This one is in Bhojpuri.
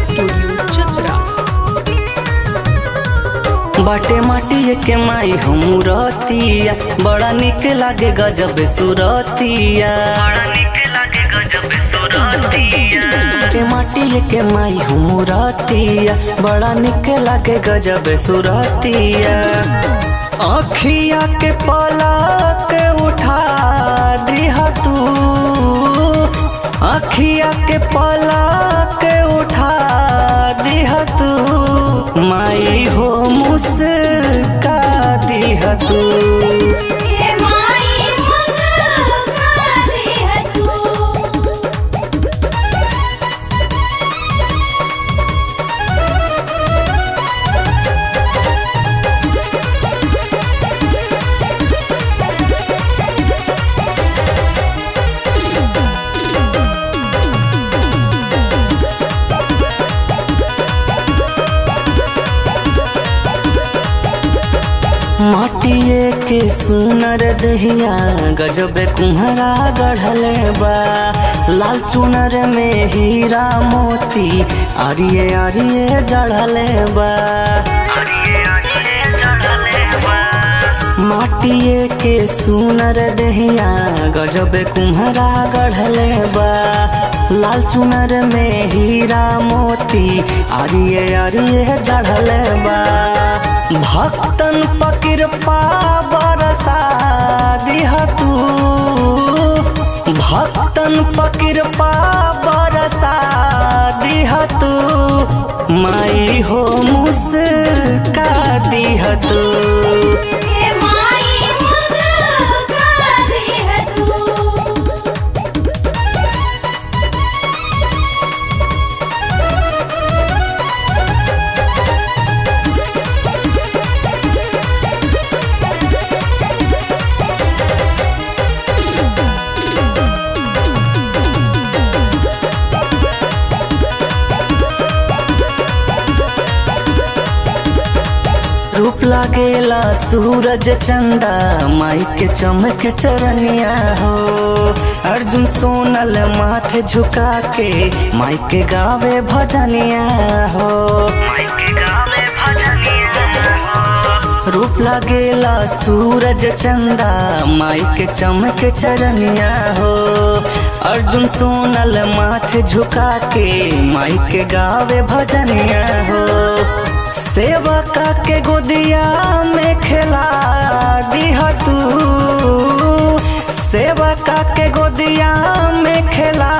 स्टूडियो चतरा। बाटे माटी के माई हम रतिया, बड़ा निक लागे गजब सुरतिया। बाटे माटी के माई हम रतिया, बड़ा निक लागे गजब सुरतिया। अखिया के पलक उठा दिहा तू, अखिया के पलक उठा दिहा तू, माई हो मुस्का दिहा तू। हे माई मुस्का दिह तू। माटिए के सुनर दहिया गजब कुम्हरा गढ़ले बा, लाल चुनर में हीरा मोती आरिये आरिये जढ़ले बा। माटिए के सुनर दहिया गजब कुम्हरा गढ़ले बा, लाल चुनर में हीरा मोती आरिये आरिये जढ़ले बा। भक्तन पकिरपा बरसा दिहा तू, भक्तन पकिरपा बरसा दिहा तू, माई हो मुस्का दिहा तू। हे माई मुस्का दिह तू। रूप लागेला सूरज चंदा माई के चमक चरनिया हो, अर्जुन सोनल माथे झुका के माई के गावे भजनिया हो। रूप लागेला सूरज चंदा माई के चमक चरनिया हो, अर्जुन सोनल माथे झुका के माई के गावे भजनिया हो। सेवका के गोदिया में खेला दिहा तू, सेवका के गोदिया में खेला